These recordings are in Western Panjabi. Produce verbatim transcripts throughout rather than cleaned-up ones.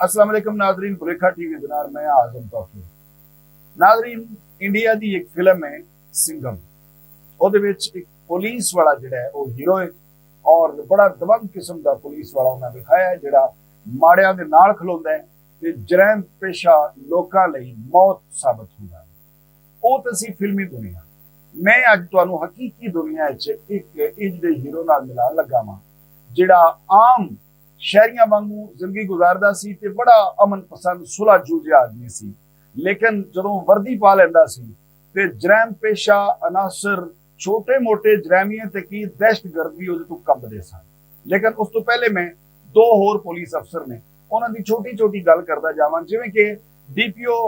السلام علیکم ناظرین، بلیکھا ٹی وی دے نال میں اعظم توفیق۔ ناظرین، انڈیا دی ایک فلم ہے سنگم، اودے وچ ایک پولیس والا جڑا ہے، او ہیرو ہے اور بڑا دبنگ قسم دا پولیس والا انہاں دکھایا ہے، جڑا ماڑیاں دے نال کھلوندا ہے تے جرائم پیشہ لوکاں لئی موت ثابت ہوندا ہے۔ او تے سی فلمی دنیا۔ میں اج تانوں حقیقی دنیا وچ ایک انج دے ہیرو نال ملان لگا واں، جڑا عام شہریاں وانگوں زندگی گزاردا سی تے بڑا امن پسند، صلح جوجھیا آدمی سی۔ لیکن جدوں وردی پا لیندا سی تے جرائم پیشہ عناصر، چھوٹے موٹے جرائمیاں تے کی، دہشت گرد بھی اودے توں کمبدے سن۔ لیکن اس توں پہلے میں دو ہور پولیس افسر نے، انہاں دی چھوٹی چھوٹی گل کردا جاواں، جویں کہ ڈی پی او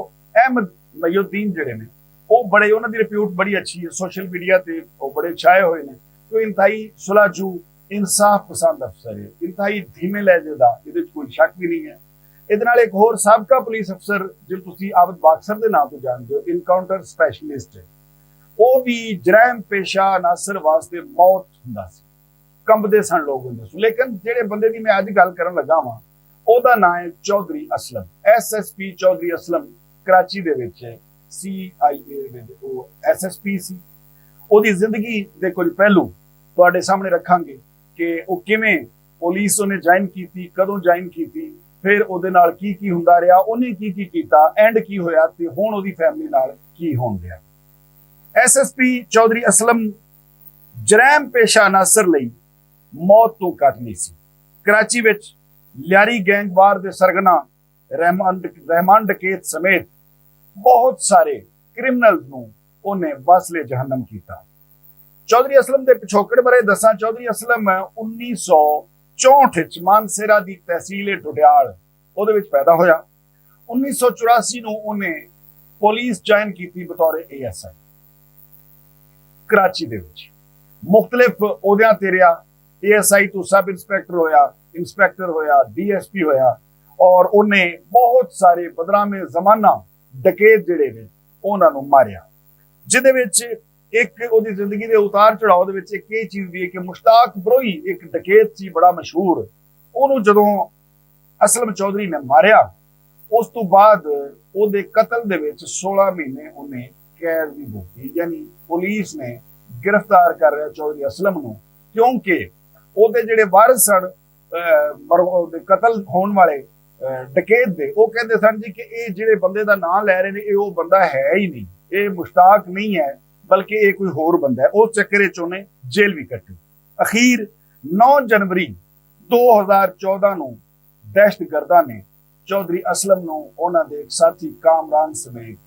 احمد محی الدین جڑے نے، او بڑے، انہاں دی رپیوٹ بڑی اچھی ہے، سوشل میڈیا تے او بڑے چھائے ہوئے نے۔ تو انتہائی سلاجو، انصاف پسند افسر ہے، انتہائی دھیمے لہجے دا، ادے وچ کوئی شک بھی نہیں ہے۔ ادے نال ایک ہور سابقہ پولیس افسر، جن تسی عابد باکسر دے نام تو جانتے ہو، انکاؤنٹر سپیشلسٹ ہے، او بھی جرائم پیشہ عناصر واسطے موت ہوندا سی، کمبدے سن لوگ ہوندے سن۔ لیکن جڑے بندے دی میں اج گل کرن لگا واں، او دا نام ہے Chaudhry Aslam, S S P Chaudhry Aslam, Karachi دے وچ ہے، سی آئی اے دے وچ او ایس ایس پی سی۔ او دی زندگی دے کچھ پہلو تواڈے سامنے رکھاں گے کہ او کیویں پولیس اونے جوائن کیتی، کدوں جوائن کیتی، پھر او دے نال کی کی ہوندا رہیا، اونے کی کی کیتا، اینڈ کی ہویا تے ہن او دی فیملی نال کی ہون رہیا۔ ایس ایس پی چوہدری اسلم جرائم پیشہ عناصر لئی موت توں گھٹ نہیں سی۔ کراچی وچ لیاری گینگ وار دے سرگنا رحمان، رحمان ڈکیت سمیت بہت سارے کرمنلز نوں اونے واسلے جہنم کیتا۔ چوہدری اسلم دے پچھوکڑ بارے دساں، چوہدری اسلم انیس سو چونٹھ وچ مانسیرا دی تحصیل ڈڈیال اوہدے وچ پیدا ہویا۔ انیس سو چوراسی نوں اونے پولیس جوائن کیتی بطور اے ایس آئی کراچی دے وچ۔ مختلف عہدیاں تے رہیا، اے ایس آئی تو سب انسپیکٹر ہویا، انسپیکٹر ہویا، ڈی ایس پی ہویا، اور اونے بہت سارے بدنام زمانہ ڈکیت جڑے نے، انہاں نوں ماریا۔ جدے وچ ایک اوہدی زندگی دے اتار چڑھاؤ دے وچ ایک یہ چیز بھی ہے کہ مشتاق بروئی ایک ڈکیت سی بڑا مشہور، اوہنوں جدوں اسلم چوہدری نے ماریا، اس تو بعد اوہدے قتل دے وچ سولہ مہینے انہیں قید بھی بھگتی، یعنی پولیس نے گرفتار کر رہا چوہدری اسلم نوں، کیونکہ اوہدے جڑے وارث سن، مرحوم دے قتل ہون والے ڈکیت دے، او کہندے سن جی کہ اے جڑے بندے دا ناں لے رہے نے، اے او بندہ ہے ہی نہیں، اے مشتاق نہیں ہے، بلکہ اے کوئی ہور بندہ ہے۔ اس چکر وچ اونے جیل بھی کٹی۔ اخیر نو جنوری دو ہزار چودہ نوں دہشت گرداں نے چوہدری اسلم نوں انہاں دے ایک ساتھی کامران سمیت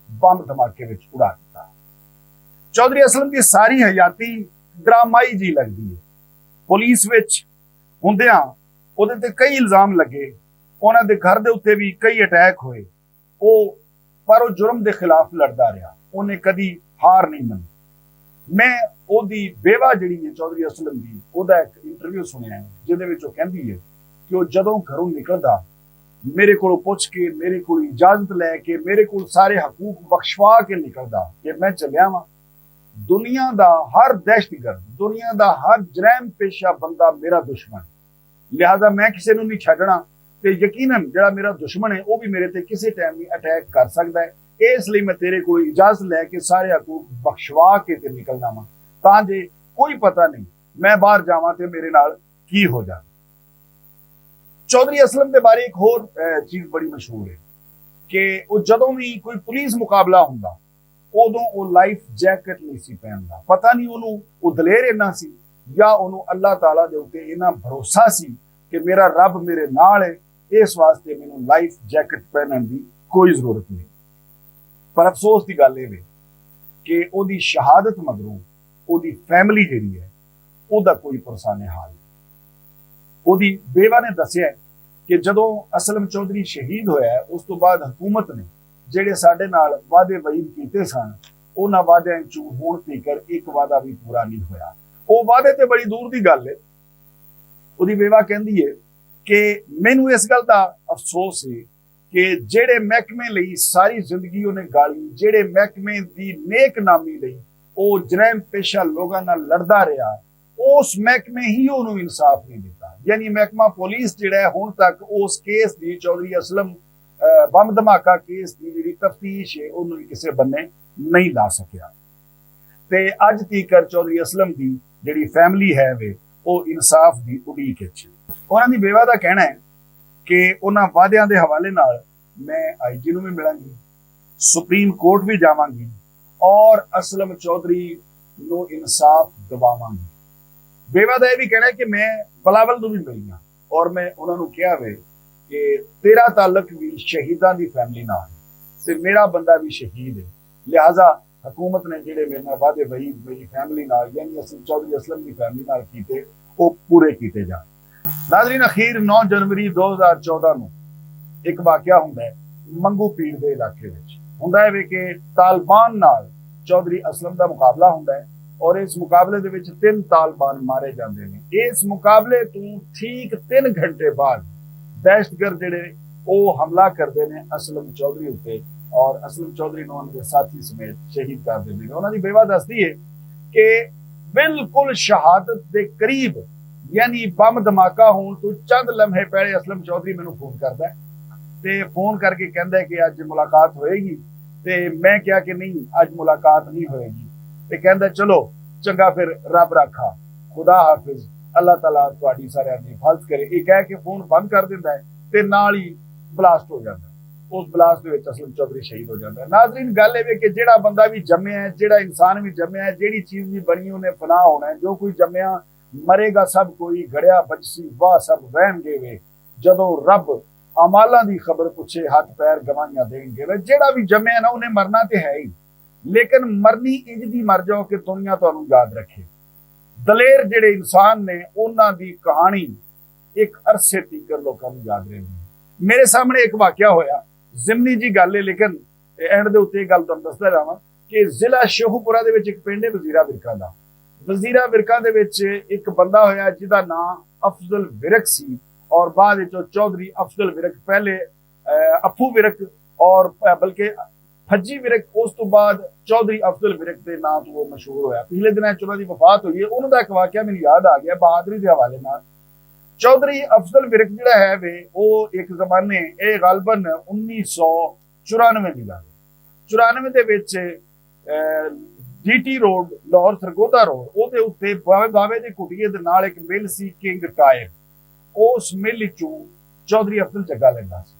بم دھماکے وچ اڑا دتا۔ چوہدری اسلم دی ساری حیاتی ڈرامائی جی لگدی ہے۔ پولیس وچ ہوندیاں اوہدے تے کئی الزام لگے، انہاں دے گھر دے اتے بھی کئی اٹیک ہوئے۔ او پر او جرم دے خلاف لڑدا رہیا، اوہنے کدی ہار نہیں منی۔ میں اوہدی بیوہ جڑی ہے چوہدری اسلم دی، اوہدا ایک انٹرویو سنیا ہے جس دے وچ او کہندی ہے کہ او جدوں گھروں نکلدا، میرے کولوں پچھ کے، میرے کولوں اجازت لے کے، میرے کول سارے حقوق بخشوا کے نکلدا کہ میں چلیا واں۔ دنیا دا ہر دہشت گرد، دنیا دا ہر جرائم پیشہ بندہ میرا دشمن، لہذا میں کسے نوں نہیں چھڈنا، تے یقینا جڑا میرا دشمن ہے او بھی میرے تے کسے ٹائم بھی اٹیک کر سکدا ہے۔ اس لئی میں تیرے کولوں اجازت لے کے سارے حقوق بخشوا کے تے نکلنا واں، تاں جے کوئی پتہ نہیں میں باہر جاواں تے میرے نال کی ہو جانا۔ چوہدری اسلم دے بارے ایک ہور چیز بڑی مشہور ہے کہ او جدوں بھی کوئی پولیس مقابلہ ہوندا، اودوں او لائف جیکٹ نہیں سی پہندا۔ پتہ نہیں اونوں او دلیر اینا سی یا اونوں اللہ تعالیٰ دے اُتے اینا بھروسہ سی کہ میرا رب میرے نال ہے، اس واسطے مینوں لائف جیکٹ پہنن دی کوئی ضرورت نہیں۔ پر افسوس دی گل اے وے کہ اودی شہادت مگروں اودی فیملی جڑی ہے، اودا کوئی پرسان حال نہیں۔ اودی بیوہ نے دسیا ہے کہ جدوں اسلم چوہدری شہید ہویا ہے، اس تو بعد حکومت نے جڑے ساڈے نال وعدے وعید کیتے سن، انہاں وعدیاں چوں ہن تیکر ایک وعدہ بھی پورا نہیں ہویا۔ او وعدے تے بڑی دور دی گل ہے۔ اودی بیوہ کہندی ہے کہ مینوں اس گل دا افسوس ہے کہ جڑے محکمے لئی ساری زندگی انہیں گالی، جڑے محکمے دی نیک نامی لئی او جرائم پیشہ لوگاں نال لڑدا رہیا، اس محکمے ہی انہوں انصاف نہیں دیتا۔ یعنی محکمہ پولیس جڑا ہے ہن تک اس کیس دی، چوہدری اسلم بم دھماکہ کیس دی جڑی تفتیش ہے انہوں کسے بننے نہیں لا سکیا۔ تے اج تیکر چوہدری اسلم دی جڑی فیملی ہے وے، او انصاف دی اڈیک وچ ہے۔ انہاں دی بیوہ دا کہنا ہے کہ انہاں وعدیاں دے حوالے نال میں آئی جی نوں وی ملاں گی، سپریم کورٹ وی جاواں گی اور اسلم چوہدری نوں انصاف دواواں گی۔ بیوہ دا یہ بھی کہنا ہے کہ میں بلاول نوں بھی ملی ہاں اور میں انہاں نوں کہیا وے کہ تیرا تعلق بھی شہیداں دی فیملی نال ہے تے میرا بندہ بھی شہید ہے، لہذا حکومت نے جڑے میرے نال وعدے وعید میری فیملی نال، یعنی اسلم چوہدری اسلم دی فیملی نال کیتے، او پورے کیتے جان۔ ناظرین، اخیر نو جنوری دو ہزار چودہ نوں ایک واقعہ ہوندا ہے منگو پیر دے علاقے وچ۔ ہوندا ہے وے کہ طالبان نال چوہدری اسلم دا مقابلہ ہوندا ہے اور اس مقابلے دے وچ تین طالبان مارے جاندے نے۔ اس مقابلے تو ٹھیک تین گھنٹے بعد دہشت گرد جڑے او حملہ کردے نے اسلم چوہدری اُتے اور اسلم چوہدری نوں انہاں دے ساتھی سمیت شہید کر دیندے نے۔ انہاں دی بیوہ دسدی ہے کہ بالکل شہادت دے قریب، یعنی بم دھماکہ ہون تو چند لمحے پہلے اسلم چوہدری مینوں فون کردا ہے تے فون کر کے کہندا ہے کہ اج ملاقات ہوئے گی۔ تے میں کہیا کہ نہیں، اج ملاقات نہیں ہوئے گی۔ تے کہندا ہے، چلو چنگا، پھر رب رکھا، خدا حافظ، اللہ تعالیٰ تہاڈی ساریاں دی حفاظت کرے۔ یہ کہہ کے فون بند کر دیندا ہے تے نال ہی بلاسٹ ہو جاندا ہے۔ اس بلاسٹ دے وچ اسلم چوہدری شہید ہو جاندا ہے۔ ناظرین، گل اے وے کہ جیڑا بندہ بھی جمیا ہے، جیڑا انسان بھی جمیا ہے، جیڑی چیز بھی بنی، انہیں فنا ہونا ہے۔ جو کوئی جمیا، مرے گا سب کوئی، گھڑیا بچسی واہ سب وہن گے وے۔ جدوں رب اعمالاں دی خبر پچھے، ہتھ پیر گواہیاں دین گے وے۔ جیڑا بھی جمیا نا، انہیں مرنا تے ہے ہی، لیکن مرنی انج دی مر جاؤ کہ دنیا تہانوں یاد رکھے۔ دلیر جڑے انسان نے، انہاں دی کہانی ایک عرصے تیکر لوکاں نوں یاد رہندی ہے۔ میرے سامنے ایک واقعہ ہویا، ضمنی جی گل ہے، لیکن اینڈ دے اتنے یہ گل تمہیں دستا جاواں کہ ضلع شیخوپورہ دے وچ ایک پنڈ ہے وزیرہ ورکا دا۔ وزیرہ ورکا دے وچ ایک بندہ ہویا جہدا ناں افضل ورک سی، اور بعد وچ او چوہدری افضل ورک، پہلے اے، اپھو ورک، اور اے، بلکہ پھجی ورک، اس تو بعد چوہدری افضل ورک دے ناں تو وہ مشہور ہویا۔ پچھلے دناں چ انہاں دی وفات ہوئی ہے۔ انہاں دا ایک واقعہ مینوں یاد آ گیا بہادری دے حوالے نال۔ چوہدری افضل ورک جڑا ہے وے، او ایک زمانے، اے غالباً انیس سو چورانوے دی گل ہے۔ چورانوے دے وچ، اے، D T road, Lahore Sargodha road, او دے اُتے باوے، باوے دے کٹیے دے نال ایک مل سی، کنگ ٹائر۔ اس مل چوں چوہدری افضل جگہ لیندا سی۔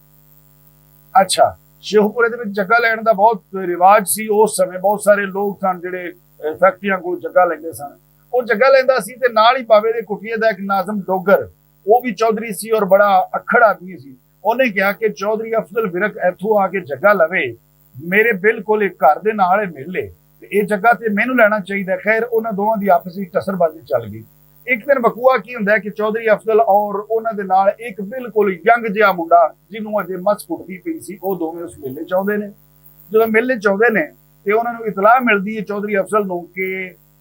اچھا، شیخوپورے دے وچ جگہ لین دا بہت رواج سی۔ اس سمے بہت سارے لوگ سن جڑے، اے، فیکٹریاں کول جگہ لیندے سن۔ او جگہ لیندا سی تے نال ہی باوے دے کٹیے دا ایک ناظم ڈوگر، او بھی چوہدری سی اور بڑا اکھڑ آدمی سی۔ انہیں کہا کہ چوہدری افضل ورک ایتھوں آ کے جگہ لوے، میرے بالکل ایک گھر دے نال ہے مل ہے، تے اے جگہ تے مینوں لینا چاہیدا ہے۔ خیر، انہاں دوواں دی آپس وچ ٹسر بازی چل گئی۔ ایک دن وقوعہ کی ہوندا ہے کہ چوہدری افضل اور انہاں دے نال ایک بالکل ینگ جہا منڈا، جنوں اجے مس پھٹدی پئی سی، او دوویں اس میلے چ آوندے نے۔ جدوں میلے چ آوندے نے تے انہاں نوں اطلاع ملدی ہے چوہدری افضل نوں کہ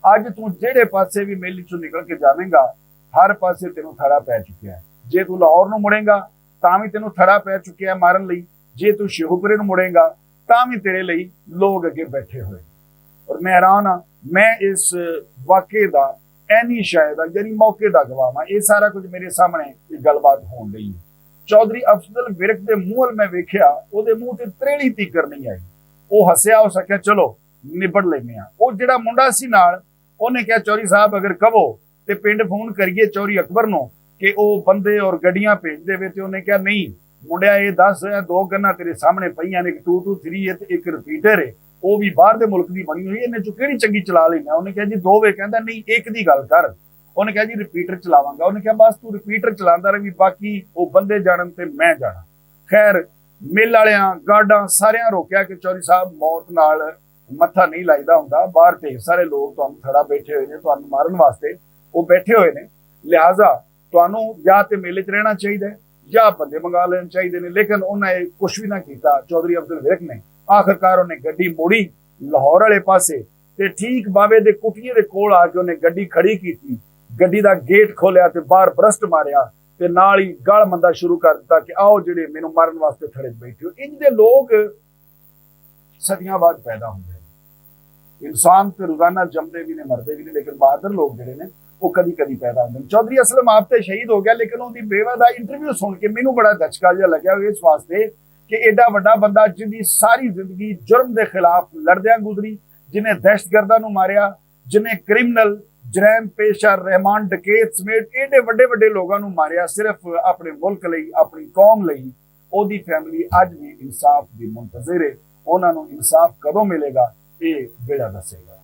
اج توں جہڑے پاسے بھی میلے چوں نکل کے جاویں گا، ہر پاسے تینوں تھڑا پے چکیا ہے۔ جے توں لاہور نوں مڑیں گا، تاں وی تینوں تھڑا پے چکیا ہے مارن لئی۔ جے توں شیخوپورے نوں مڑیں گا، تاں وی تیرے لئی لوگ اگے بیٹھے ہوئے۔ اور میں حیران ہاں، میں اس واقعے دا عینی شاہد ہاں، یعنی موقع دا گواہ ہاں۔ یہ سارا کچھ میرے سامنے یہ گل بات ہون رہی ہے۔ چوہدری افضل ورک دے منہ ول میں ویکھیا، او دے منہ تے تریلی تیکر نہیں آئی۔ او ہسیا، اس آکھیا، چلو نبڑ لینے ہاں۔ او جڑا منڈا سی نال، انہیں کہا، چوری صاحب اگر کہو تے پنڈ فون کریے چوری اکبر نو کہ او بندے اور گڈیاں بھیج دے وے، تے انہیں کہا، نہیں منڈیا، اے دس، اے دو گناں تیرے سامنے پئیاں نے، ایک ٹو ٹو تھری ہے تے ایک ریپیٹر ہے، او بھی باہر دے ملک دی بنی ہوئی ہے، انہیں چوں کیڑی چنگی چلا لینا؟ انہیں کہا، جی دو وے۔ کہندا، نہیں، ایک دی گل کر۔ انہیں کہا، جی ریپیٹر چلاواں گا۔ انہیں کہا، بس تو ریپیٹر چلاندا رہی، باقی او بندے جانن تے میں جانا۔ خیر، مل والیاں گارڈاں ساریاں روکیا کہ چوری صاحب، موت نال متھا نہیں لائیدا ہوندا، باہر ڈھیر سارے لوگ تانوں تھڑا بیٹھے ہوئے نے، تانوں مارن واسطے وہ بیٹھے ہوئے نے، لہذا تانوں یا تے میلے چ رہنا چاہیدا ہے یا بندے منگا لینے چاہیدے نے۔ لیکن انہاں یہ کچھ بھی نہ کیتا۔ چوہدری افضل ورک نے آخرکار انہیں گڈی موڑی لاہور والے پاسے، تے ٹھیک بابے دے کٹیے دے کول آ کے انہیں گڈی کھڑی کیتی، گڈی دا گیٹ کھولیا تے باہر برسٹ ماریا، تے نال ہی گل مندا شروع کر دتا کہ آؤ جڑے مینوں مارن واسطے تھڑے بیٹھے ہو۔ انج دے لوگ صدیاں بعد پیدا ہوندے نے۔ انسان تے روزانہ جمدے بھی نے، مردے بھی نے، لیکن بہادر لوگ جڑے نے، وہ کدی کدی پیدا ہوندے نے۔ چوہدری اسلم آپ تے شہید ہو گیا، لیکن اون دی بیوہ دا انٹرویو سن کے مینوں بڑا دھچکا جہا لگیا، اس واسطے کہ ایڈا وڈا بندہ جن دی ساری زندگی جرم دے خلاف لڑدیاں گزری، جنہیں دہشت گرداں نوں ماریا، جنہیں کرمنل، جرائم پیشہ، رحمان ڈکیت سمیت ایڈے وڈے وڈے لوگاں نوں ماریا، صرف اپنے ملک لئی، اپنی قوم لئی۔ او دی فیملی اج بھی انصاف دی منتظر ہے۔ انہاں نوں انصاف کدوں ملے گا، یہ ویلا دسے گا۔